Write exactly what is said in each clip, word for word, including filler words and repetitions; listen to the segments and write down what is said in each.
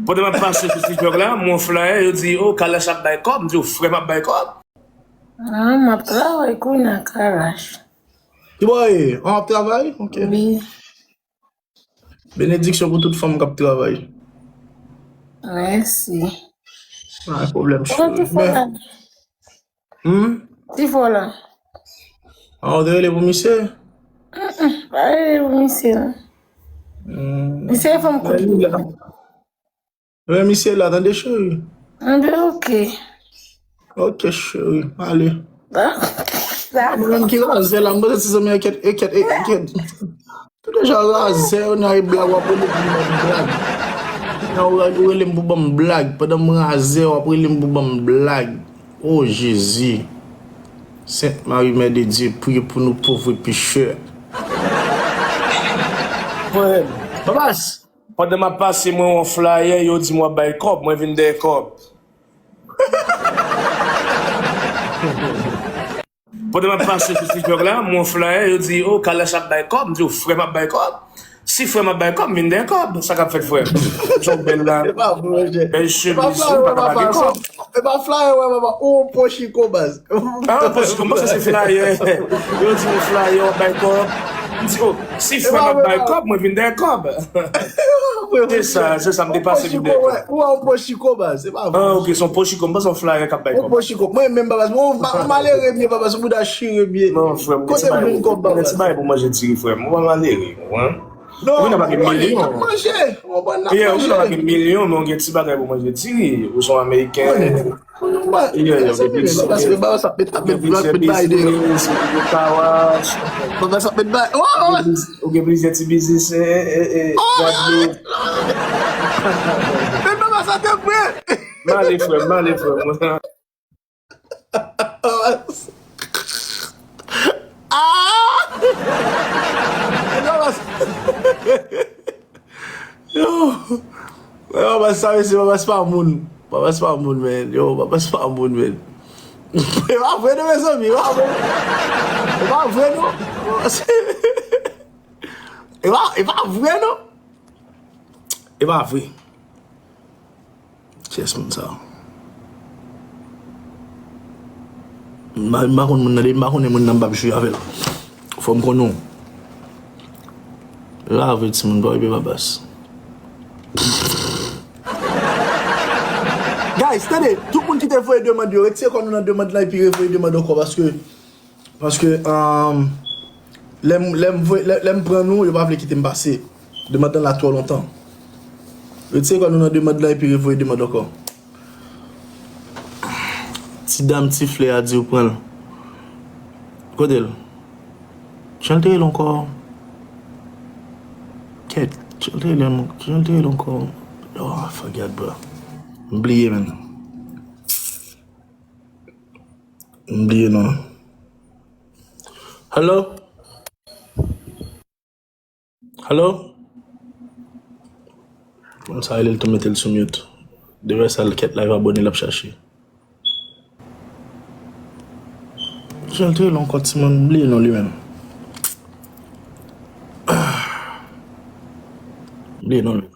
Pandan m ap pase sou TikTok la, m wè yon flyer, yo di, "Oh, Kalash ap bay kòb." M di, "Oh, frè m ap bay kòb." Non, m ap travay kounye a, Kalash. Ki bò e? An ap travay? Ok. Wi, Benediksyon pou tout fanm k ap travay. Mèsi. Pa gen pwoblèm, Kote cheri. fò la? Hmm? Ti fò la. An, ou te rele pou misye? Pa rele pou misye, non. Hmm. Misye e fanm kout Li pou la. mwen. Wi, misye la, tande, cheri. Anben, ok. Ok, cheri, ale. Sa, Mwen menm ki razè la, m panse ti zanmi enkyèt, enkyèt, enkyèt. Tout deja razè, yo nan e blag, w ap rele m pou ban m blag. Nan ou rele m pou ban m blag. Pandan m razè, w ap rele m pou ban m blag. Oh, Jezi. Sent Mari, Mè de Dye, priye pou nou pòv pechè. Frè m, Babas, pandan m ap pase, mwen wè yon flyer, yo di m w ap bay kòb, mwen vin dèyè kòb. Pandan m ap pase sou TikTok la, m wè yon flyer, yo di, "Oh, Kalash ap bay kòb." M di, "Oh, frè m ap bay kòb." Si frè m ap bay kòb, m vin dèyè kòb. Sa k ap fèt, frè m? Sa w bèl la. E pa vre, monchè. Bèl E pa chemiz, flyer, ou wè, pa ka pa papa. gen kòb. E pa flyer, wè, papa. Ou yon pochiko, baz. Ah, yon pochiko, mwen se flyer. Yo di yon flyer, w ap bay kòb. M di, "Oh, si frè m ap bay kòb, mwen vin dèyè kòb." Se sa, se sa, m te pase vin dèyè kòb. Ou yon pochiko, baz. Se pa vre. Ah, ok, se yon pochiko, m panse yon flyer k ap bay Yon kòb. Pochiko. Mwen menm, papa, se yon malere m ye, papa, se yon bouda chire m ye. Non, frè m, gen Kote ti bagay m vin kòb, pou- gen papa? Ti bagay pou manje diri, frè m. Ou pa malere, ou konprann? Non, Ou vin ap gen milyon. Manje. Ou konprann, n ap Yeah, ou vin ap manje. Gen milyon, men ou gen ti bagay pou manje diri. Ou se yon Ameriken. Yeah, yeah, ou gen plis. Baba sa met, ap Ou gen met blòk, plizyè met bay de. biznis, ou gen kawas. Baba sa met bay. Ou gen pliz- ou gen plizyè ti biznis, eh, eh, eh, Gwadloup. Men baba sa te pre. M ale, frè m, m ale, frè m. Ah! Yo, yo, papa sa, mesye, papa se pa moun. Papa se pa moun, men. Yo, papa se pa moun, men. E pa vre, non, mezanmi, e pa vre. E pa vre, non. E pa, e pa vre, non. E pa vre. Kyès moun sa? M pa, m pa konn moun nan, depi m pa konnen moun nan, m p ap jwe avè l. Fò m konnen w. Lave timoun, pa okipe babas. Guys, tande, tout moun ki te voye demann yo, retire kò nou nan demann lan epi revoye demann ankò, paske Paske, um, lè m, lè m voye, lè, lè m pran nou, yo pa vle kite m pase. Demann lan la twò lontan. Retire kò nou nan demann lan epi revoye demann ankò. Ti dam, ti flè a di w pran l. Kote l? Jan l te rele ankò? Kèt, jan l te rele, jan l te rele ankò? Oh, forget, bro. M bliye, man. M bliye non. Hello? Hello? Moun sa rele l tou mete l sou mute. Devè sa l kèt live abòne l ap chache. Jan l te rele ankò timoun, m bliye non li menm. M bliye non li.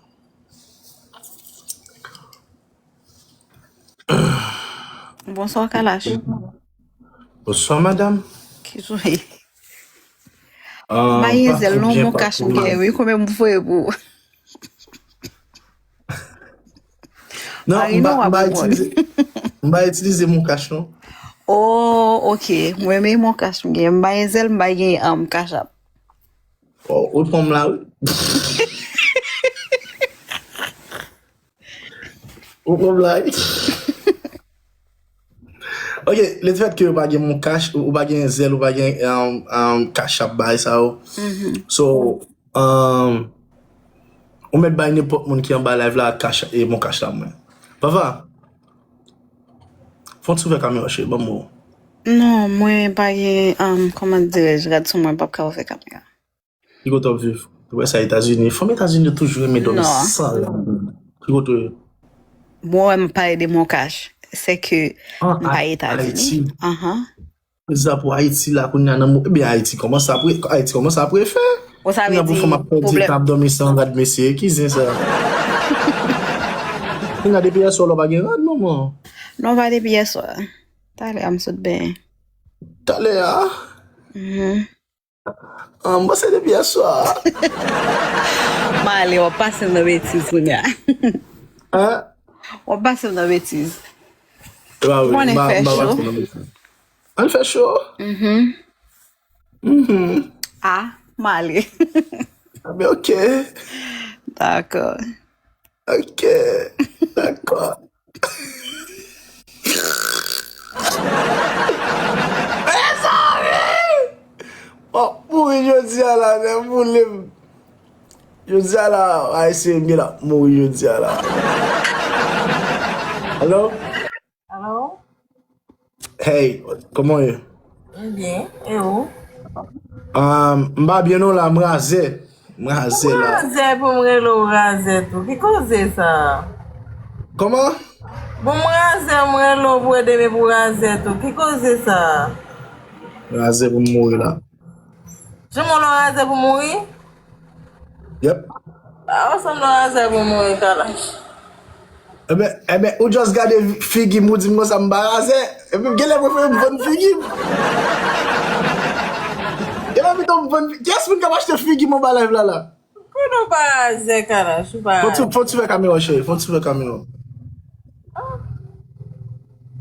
Bonswa Kalash. Bonswa madam. Ki sou ye? M pa gen zèl non, mon kach m gen wi, konbyen m voye pou ou? Non, m pa itilize, m pa itilize mon kach non. Oh, ok. Mwen men mon kach m gen. M pa gen zèl, m pa gen um, kach ap. Oh, ou pran m la wi. Ou pran blag. Ok, lefèt ke ou pa gen mon kach, ou pa gen zèl, ou pa gen um, um, kach ap bay sa yo. So, um, ou mèt bay nenpòt moun ki anba live la kach e mon kach la mwen. Vava, fon ti ouvè kamera cheri, ban m ou. Non, mwen pa gen, um, kòman dirèj, rad sou mwen p ap ka ouvè kamera. Ki kote w ap viv? Ou wè sa Etazini. Fanm Etazini yo toujou renmen dòmi san rad. Ki kote w ye? Bon, m pale de mon kach. Se ke m pa Etazini. Ahan. Sa pou Ayiti la kounye a nan mo. Ebyen Ayiti kòmanse ap re- Ayiti kòmanse ap refè. Ou sa vle Kounye a pou di fanm ap pèdi pwoblèm. K ap dòmi san rad mesye. Ki zen sa? Kounya depi yèswa la w pa gen rad, manman. Non, pa depi yèswa. Talè a m sot benyen. Talè a? Mhm. Ah, m panse depi yèswa. M ale, w ap pase m nan betiz kounya. Hein? W ap pase m nan betiz. Ou konnen fè cho. Ann fè cho? Mhm. Mhm. Ah, m ale. Ah, ben, ok. Dakò. Ok. Dakò. Mezanmi! M ap mouri jodi a la, nèg boule m. Jodi a la, Ayisyen m gen ap mouri jodi a la. Hello? Hello? Hey, kòman w ye? M byen, e ou? Um, m pa byen non la, m razè. M razè la. Ou razè pou m rele w razè tou. Ki koze sa? Kòman? Bon, m razè, m rele w pou ede m epi w razè tou. Ki koze sa? Razè pou m mouri la. Jan m wè w la w razè pou mouri? Yep. A, w sanble w razè pou mouri, Kalash. Eben, eben, ou just gade figi m, ou di m konsa m pa razè. Epi m genlè prefere m vann figi m. Genlè pito m vann figi. Kiyès moun k ap achte figi m anba live la la? Kote w pa razè, Kalash, ou pa razè. Fon ti, fon ti vè kamera, cheri, fon ti vè kamera.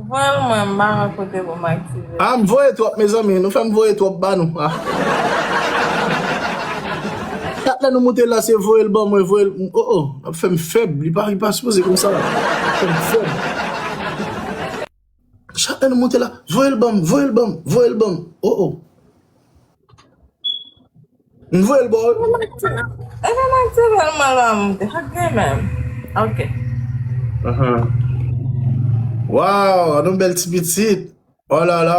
Voye l mwen, m pa wè kote pou m aktive. Ah, m voye twòp, mezanmi. Nou fè m voye twòp ba nou. Ah. Chak lè nou moute la, se voye l ban mwen, voye l. Oh, oh, ap fè m fèb. Li pa, li pa sipoze konsa. Ap fè m fèb. Chak lè nou moute la, voye l ban m, voye l ban m, voye l ban m. Oh, oh. M voye l ba w. Epa m aktive l, mwen l pa monte. Fòk gen menm. Ok. Ahan. Waw, ann yon bèl ti pitit. Oh la la.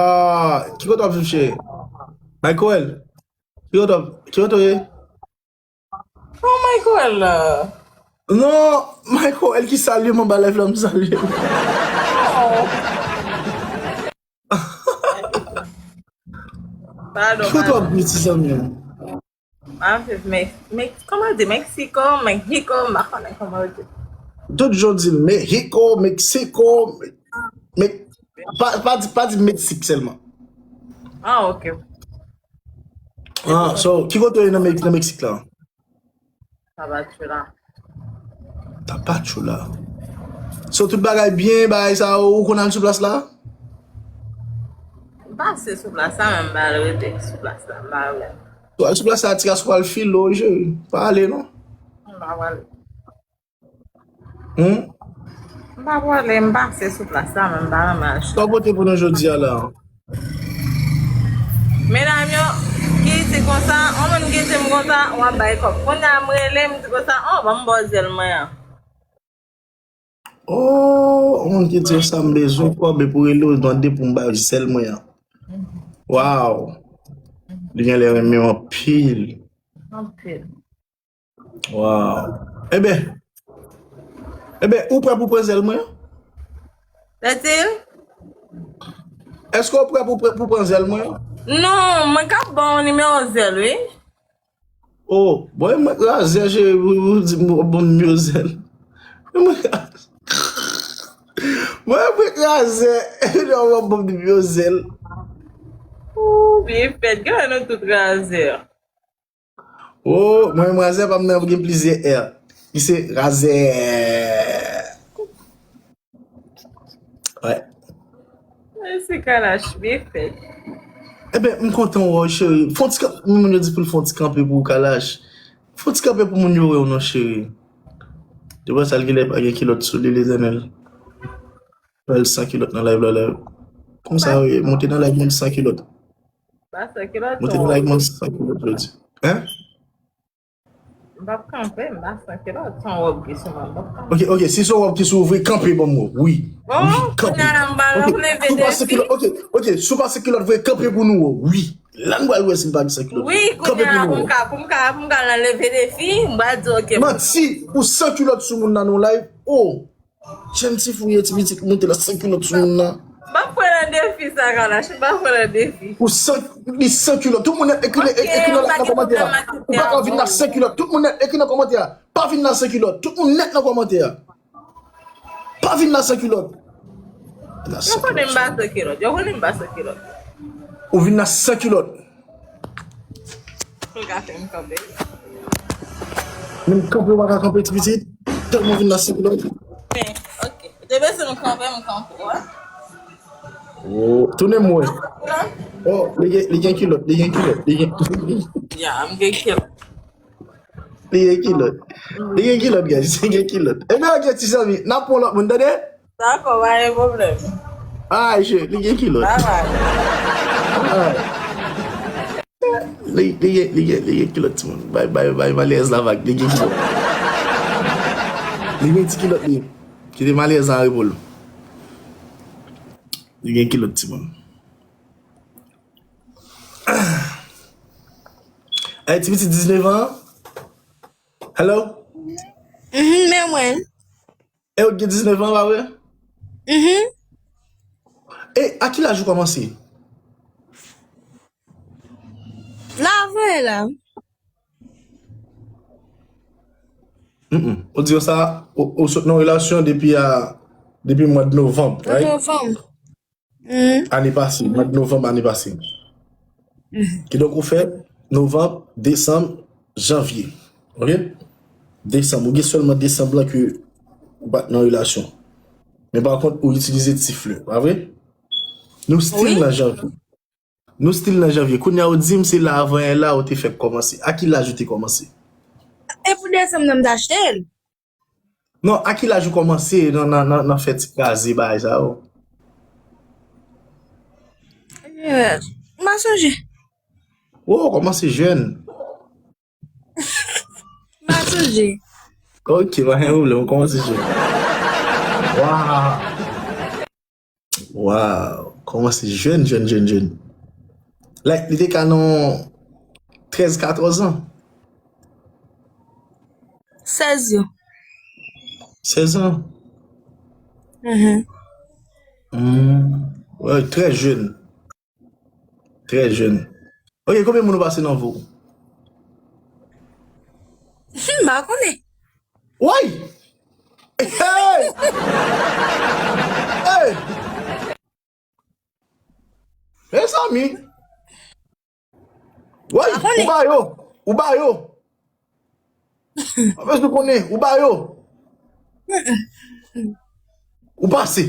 Ki kote w ap viv, cheri? Michael. Ki kote w ap, ki kote w ye? Oh, Michael la. Non, Michael ki salye m anba live la, m salye l. Oh. Padon, padon. Ki kote w ap viv, ti zanmi m? M ap viv Mex-, Mex-, kòman yo di? Mexico, Mexico, m pa konnen kòman yo di. Tout jan w di l, Mexico, Mexico, Me-, pa, pa di, pa di Meksik sèlman. Ah, ok. Ah, so, ki kote w ye nan Mex-, nan Meksik la? Tapachula. Tapachula. So, tout bagay byen, bagay sa, ou konn al sou plas la? M pase sou plas la, men m pa al rete sou plas la, m pa al. So, al sou plas la, ti gason pral file w, cheri. Pa ale, non? M pa prale. Hmm? M pa prale, m pase sou plas la, men m pa renmen achte. Sa w pote pou nou jodi a la? Medam yo, ki di konsa, yon moun ki di m konsa, w ap bay kòb. Kounye a m rele, m di konsa, oh, ban m ba w zèl mwen an. Oh, yon moun ki di w sa, m bezwen kòb, epi w rele w mande pou m ba w zèl mwen an. Waw. Li genlè renmen w anpil. Anpil. Waw. Eben, eben, ou prè pou pran zèl mwen an? Sètil? Èske w prè pou, pou, pou pran zèl mwen an? Non, mwen ka ban w nimewo zèl, wi. Oh, bon, mwen razè, cheri, ou, ou di m w ap ban m nimewo zèl. Mwen, mwen, mwen razè, epi w ap ban m nimewo zèl. Ou byen fèt, gade nou tout razè. Oh, mwen menm razè pa m nan gen plizyè R. Li se razè. Wè. Mèsi, Kalash, byen fèt. Eben, m kontan wè w, cheri. Fon ti kan-, moun yo di pou l fon ti kanpe pou ou, Kalash. Fon ti kanpe pou moun yo wè w non, cheri. Depi sa l genlè pa gen kilòt sou li, Letènèl. Fè l san kilòt nan live la, live. Konsa, wi, monte nan live moun san kilòt. Pa san kilòt, monte nan live moun san kilòt, jodi. Hein? M p ap kanpe, m pa san kilòt, se yon wòb ki sou mwen, m p ap kanpe. Ok, ok, si se yon wòb ki sou ou vre, kanpe ban m wè, wi. Wi, kanpe. Kounye a la, m pral leve defi. Ok, ok, si w pa san kilòt vre, kanpe pou nou wè, wi. La n pral wè si l pa gen san kilòt vre. Wi, kanpe pou nou wè. Kounye a la, pou m ka, pou m ka, pou m ka nan leve defi, m pral di, ok. Manti, ou san kilòt sou moun nan nan live, oh. Jèn ti fou ye, ti pitit moute la san kilòt sou moun nan. M pa kwè nan defi sa, Kalash, m pa kwè nan defi. Ou san, li san kilòt. Tout moun nèt ekri, ekri nan, nan kòmantè a. Ou pa ka vin la san kilòt. Tout moun nèt ekri nan kòmantè a. Pa vin la san kilòt. Tout moun nèt nan kòmantè a. Pa vin la san kilòt. Vin la san kilòt. Yo konnen m pa san kilòt. Yo konnen m pa san kilòt. Ou vin la san kilòt. Ou ka fè m kanpe. Menm kanpe, ou pa ka kanpe, ti pitit. Tèlman vin la san kilòt. Men, ok. Ou te bezwen m kanpe, m kanpe, wè. Oh, tounen m wè. Oh, li gen, li gen kilòt, li gen kilòt, li gen. Ya, m gen kilòt. Li gen kilòt. Li gen kilòt, guys. Li gen kilòt. Ebyen, ok, ti zanmi, n ap pran lòt moun, tande? Dakò, pa gen pwoblèm. Ay, che, li gen kilòt. Bye bye. Ay. Li, li gen, li gen, li gen kilòt, timoun. Bay, bay, bay, malerèz la vag. Li gen kilòt. Li gen ti kilòt, li. Kite malerèz la an repo l. Li gen kilòt, timoun. Ay, ti pitit diznèf an? Hello? Mhm, men mwen. E ou gen diznèf an, pa vre? Mhm. E a ki laj ou kòmanse? Lavan la. Mm-mm. Ou di sa, ou, ou sot nan relasyon depi a, depi mwa de novanm, right? Novanm. Mhm. Ane pase, mwa de novanm ane pase. Mhm. Kidonk ou fè novanm, desanm, janvye. Ok? Desanm, ou gen sèlman desanm lan ke ou pa t nan relasyon. Men pa kont, ou itilize ti flè, pa vre? Nou still nan janvye. Nou still nan janvye. Kounye a ou di m se la avan yè la ou te fèk kòmanse. A ki laj ou te kòmanse? E pou desanm nan m t achte l. Non, a ki laj ou kòmanse nan, nan, nan, nan fè ti kraze bagay sa yo? Eh, m pa sonje. Oh, ou kòmanse jèn. M pa sonje. Ok, pa gen pwoblèm, ou kòmanse jèn. Waw. Waw, kòmanse jèn, jèn, jèn, jèn. Like, li te ka nan trèz, katòz an. Sèz yo. Sèz an? Mhm. Hmm. Wè, trè jèn. Trè jèn. Ok, konbyen moun ou pase nan vi w? M pa konnen. Woy! Hey! Hey! Mezanmi! Woy! Ou ba yo! Ou ba yo! Anplis nou konnen, ou ba yo! Ou pase!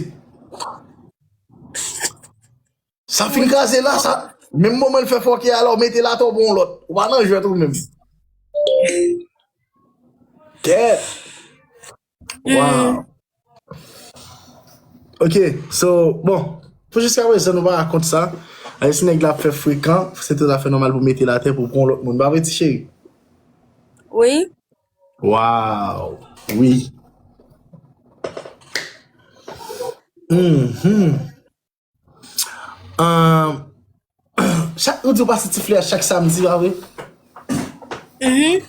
Sa fin kraze la, sa. Menm moman l fè fòkè a la, ou mete l atò pou yon lòt. Ou pa nan jwèt ou menm. Kèt. Wow. Ok, so, bon, pou jiska prezan nou pa rakont sa. Alè si nèg la ap fè frekan, se tout afè nòmal pou mete l atè pou pran yon lòt moun. Pa vre, ti cheri? Wi. Wow. Wi. Mhm. Ahn, chak, ou di ou pase ti flè a chak samdi, pa vre? Mhm.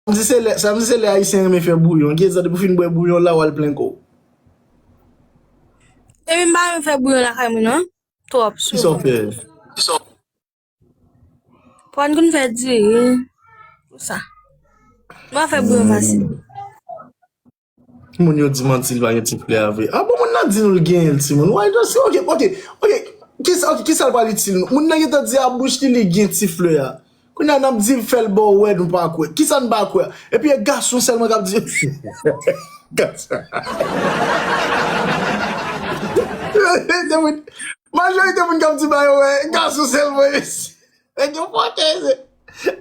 Samdi se lè, samdi se lè Ayisyen renmen fè bouyon. Gen zan depi w fin bwè bouyon la, w al plen kò w. Epi m pa renmen fè bouyon lakay mwen, non. Twòp souvan. Kisa w fè? Pran konn fè diri. Pou sa. M pa fè bouyon fasil. Moun yo di manti, li pa gen ti flè a vre. Ah bon, moun nan di nou l genyen l, timoun. Why just, ok, ok, ok. Kisa, ok, kisa l pral itil nou? Moun nan gentan di a bouch li, li gen ti flè a. Kounye a n ap di l fè l ba w wè, nou pa kwè. Kisa n pa kwè? Epi e gason sèlman k ap di. Gason. Majorite moun k ap di ba yo wè, gason sèlman yo. Nèg yo fòkè, se.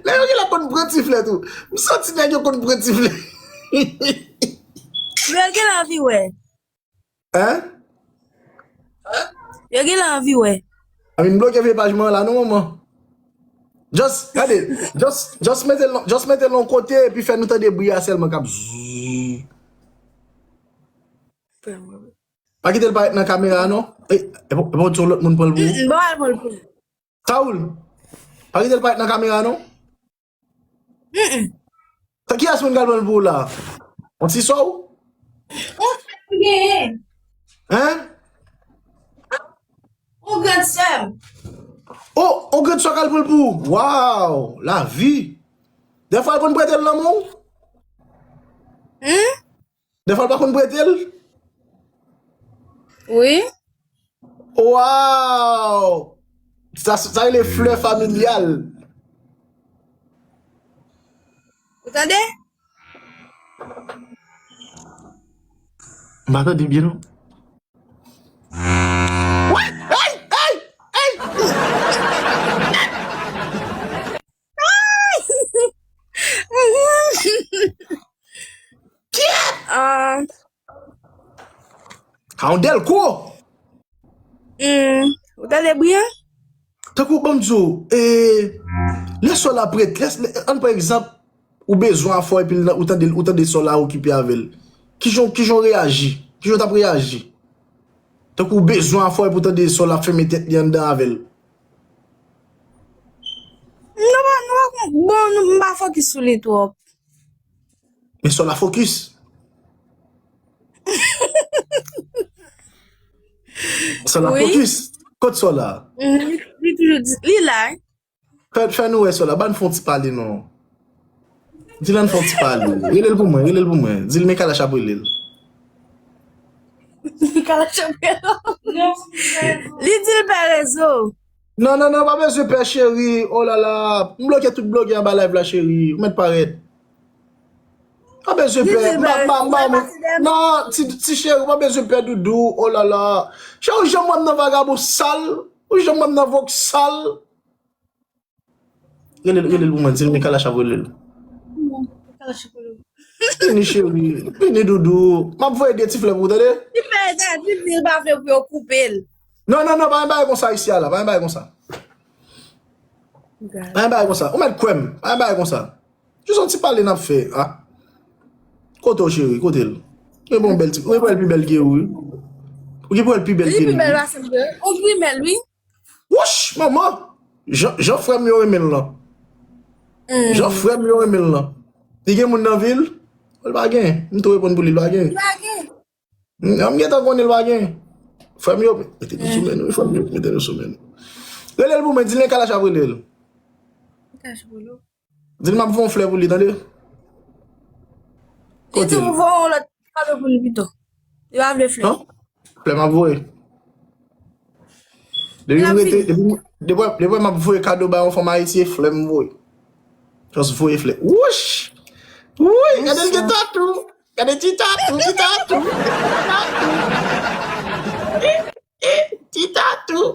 Nèg yo genlè konn pran ti flè tou. M santi nèg yo konn pran ti flè. Yo genlè anvi wè. Hein? Yo genlè anvi wè. A vin bloke vye paj mwen la non, manman. Just, gade, just, just mete l, just mete l yon kote epi fè nou tande bri a sèlman k ap zzz. Pa kite l parèt nan kamera a non. E, e bon, e bon, yon lòt moun pran l pou ou. Mm, mm, bon, al pran l pou ou. Saoul, pa kite l parèt nan kamera non. Mm, mm. Sa kiyès moun k al pran l pou ou la? On ti sòw? On frè m genyen. Hein? On grand sè m. Oh, on grand sè k al pran l pou ou. Wow, lavi. Dèfwa l konn prete l nan men w? Hmm? Dèfwa l pa konn prete l? Wi. Wow! Sa, sa rele flè familyal. Ou tande? M pa tande byen non. Ay, ay, ay! Ah, Ka yon dèlko! hmm, ou tande bri an? Tankou ban m di w, e, lè sò la prèt, lè, lè, ann pran egzanp, ou bezwen afè w epi l nan- ou tande, ou tande sò la okipe avè l. Kijan, kijan w reyaji? Kijan w t ap reyaji? Tankou ou bezwen afè w epi ou tande sò la fèmen tèt li anndan avè l. Nou pa, nou pa kon, bon, nou, m pa fokis sou li twòp. Men sò la fokis. Sò la Wi. Fokis. Kot sò la? Mm, li, li toujou di, li la. Fè, fè nou wè sò la. Ban n fè yon ti pale non. Di l ann fè yon ti pale. Rele l pou mwen, rele l pou mwen. Di l men Kalash ap rele l. Kalash ap rele l. Li di l pè rezo. Non, non, non, pa bezwen pè cheri. Oh la la. M bloke tout blogè anba live la cheri. Ou mèt parèt. Pa bezwen pè. M pa, m pa, m pa, non, ti, ti cheri, ou pa bezwen pè doudou. Oh la la. Cheri, ou janm wè m nan vagabon sal. Ou janm wè m nan vòk sal. Rele l, rele l pou mwen, di l men Kalash ap rele l. Vini cheri, vini doudou. M ap voye de ti flè pou ou, tande? Li pè di l pa vle pou yo koupe l. Non, non, non, pa gen bagay konsa isi a la, pa gen bagay konsa. Pa gen bagay konsa. Ou mèt kwè m, pa gen bagay konsa. Jis yon ti pale n ap fè. Ah. Kote w cheri, kote l? Gen bon bèl ti, ou gen pou wè l pi bèl ke ou, wi. Ou gen pou wè l pi bèl Li ke pi li. Bèl pase m. Ou grimèl, wi. Wouch, manman! Jan, jan frè m yo renmen l lan. Jan frè m yo renmen l lan. Li gen moun nan vil? Li pa gen. M tou reponn pou li, li pa gen. Li pa gen. M, m gentan konnen li pa gen. Frè m yo, mete nou sou men nou, frè m yo, mete nou sou men nou. Rele l pou mwen, di l men Kalash ap rele l. Di l m ap voye yon flè pou li, tande? Li di pou voye yon lòt kado pou li pito. Li pa vle flè. Non? Flè m ap voye. Depi m rete, depi m, depi, depi m ap voye kado ba yon fanm Ayiti, e flè m voye. Just voye flè. Wouch! Wouy, gade l gen tatou. Gade ti tatou, ti tatou. Ti tatou. Ti tatou.